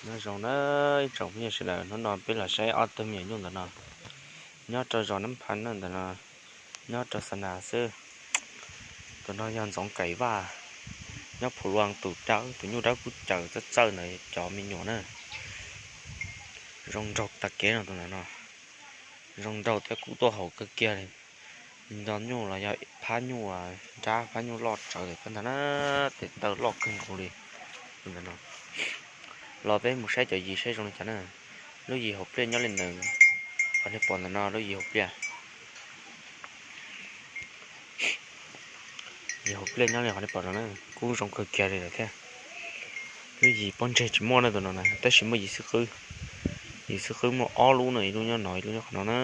Nyob zoo na ib tsoom phooj ywg sawv daws, hnub no peb los saib ob tug me nyuam nyuj ntawm no, nyob rau zos Nab Phab na ntawm no, nyob rau Xa Nas xwb. Tus no yog Ntxoov Kaim Vaj, nyob Phu Luas tus dawb, tus nyuj dawb kub caws txawj txawj ntawd cov me nyuam na. Zoo nraug tag kev no tus ntawm no, zoo nraug thiab kub tuaj haum kawg kiag li. Nco nyuj los yog phab nyuj, nrab phab nyuj loj tsawv li ntag na, tes taw loj kawg nkaus li. Tus ntawm no los peb mus saib cov yis saib zoo li cas na. Lub yis hauv pliaj nyob li ntawd, qhov nej pom ntawm no lub yis hauv pliaj. Yis hauv pliaj nyob li qhov nej pom no na, kub zoo kawg kiag li lawm thiab. Lub yis pob ntseg tsis muaj na tus no na, tab sis muaj yis xwb qwb. Yis xwb qwb muaj ob lub na, ib lub nyob no ib lub nyob qhov no na.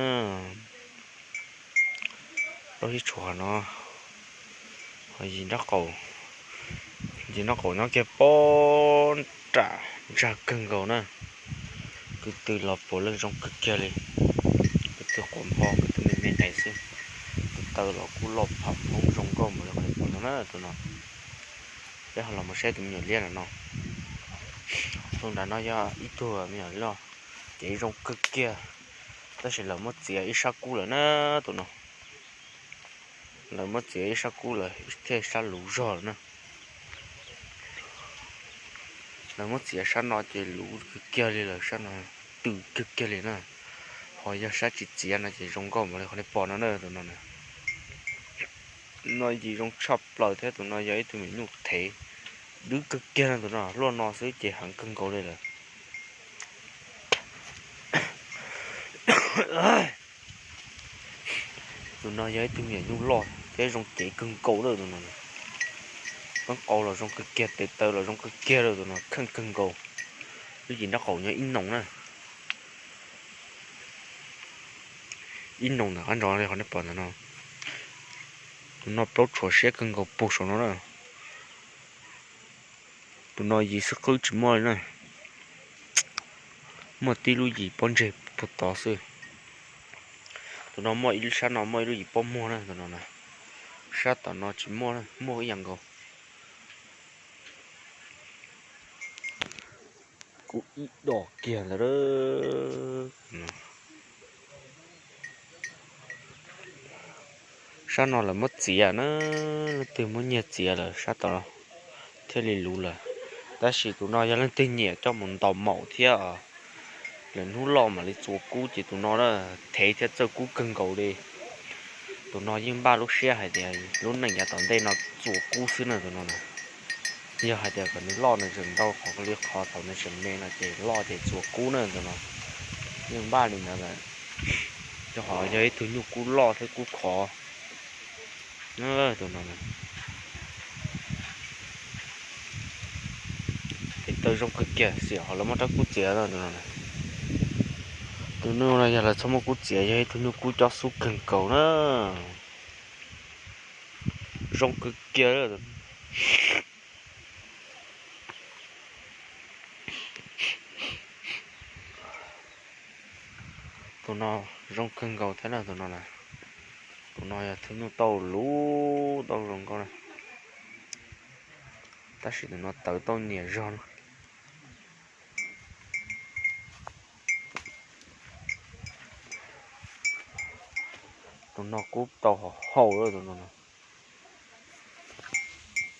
Plaub sib tshuam qhov no, ho yis nraub qaum, yis nraub qaum nyob kiag pob nram ntsag kawg nkaus na. Kwv tw los puav leej zoo kawg kiag li, kwv tw quav npho kwv tw me me nqes xwb. Tes taw los kuj loj pham hmoob zoo nkauj npaum li qhov nej pom no na tus no. Peb ho los mus saib tus me nyuam liab no no. Tus nram no yog ib tug me nyuam loj, ces zoo kawg kiag, tab sis lawv muab txiav ib sab kub lawm na tus no. Lawv muab txiav ib sab kub lawm thiab sab luv zog lawm na. Lawv muab txiav sab no ces luv kawg kiag li lawm, sab no tw kawg kiag li na. Ho yog sab tsis txiav no ces zoo nkauj npaum li qhov nej pom no na tus no na. No yis zoo tshaj plaws thiab tus no yog ib tug me nyuj thev dwb kawg kiag no, tus no luaj no xwb ces heev kawg nkaus li lawm. Tus no yog ib tug me nyuam nyuj loj thiab zoo cev kawg nkaus lawm tus no. Koob qau los zoo kawg kiag, tes taw los zoo kawg kiag lawm tus no, kheej kawg nkaus. Lub yis nraub qaum nyob ib noos na, ib noos ntawm qab ntsos li qhov nej pom ntawm no. Tus no plaub tshuam siab kawg nkaus puag saum no na. Tus no yis xwb qwb tsis muaj li na, muaj tib lub yis pob ntseg puag tod xwb. Tus no muaj ib sab no muaj ib lub yis pob muag na tus no na, sab tom no tsis muaj, muaj ib yam nkaus. Kuj ib dos kiag ntawd. Sab no lawv muab txiav na, leej twg muab nyiag txiav lawm sab tod thiaj li luv lawm. Tab sis tus no yog leej twg nyiam coj mus ntaus maum thiab lwm hnub loj mam li txuas kub ces tus no na thev thiab txawj kub kawg nkaus li. Tus no yeej npaj lub siab hais tias lub neej yav tom ntej no txuas kub xwb na tus no na. Yog hais tias kom nws loj nws tseem ntau qhov li qhov thaum nws tseem me no ces loj ces txuas kub na tus no. Yeej npaj li ntawd lawm, rau qhov yog ib tug nyuj kub loj thiab kub khov. Tus no, tes taw zoo kawg kiag, xiam qhov lawv muab rab kub txiav no tus no. Tus nyuj no yog lawv txhob muab kub txiav, yog ib tug nyuj kub cob xub kawg nkaus na. Zoo kawg kiag. Tus no zoo kawg nkaus thiab na tus no na. Tus no yog tus nyuj tauj luv tauj zoo nkauj na, tab sis tus no tawv tauj nyias zog na. Tus no kub tau hauv hauv lawm tus no.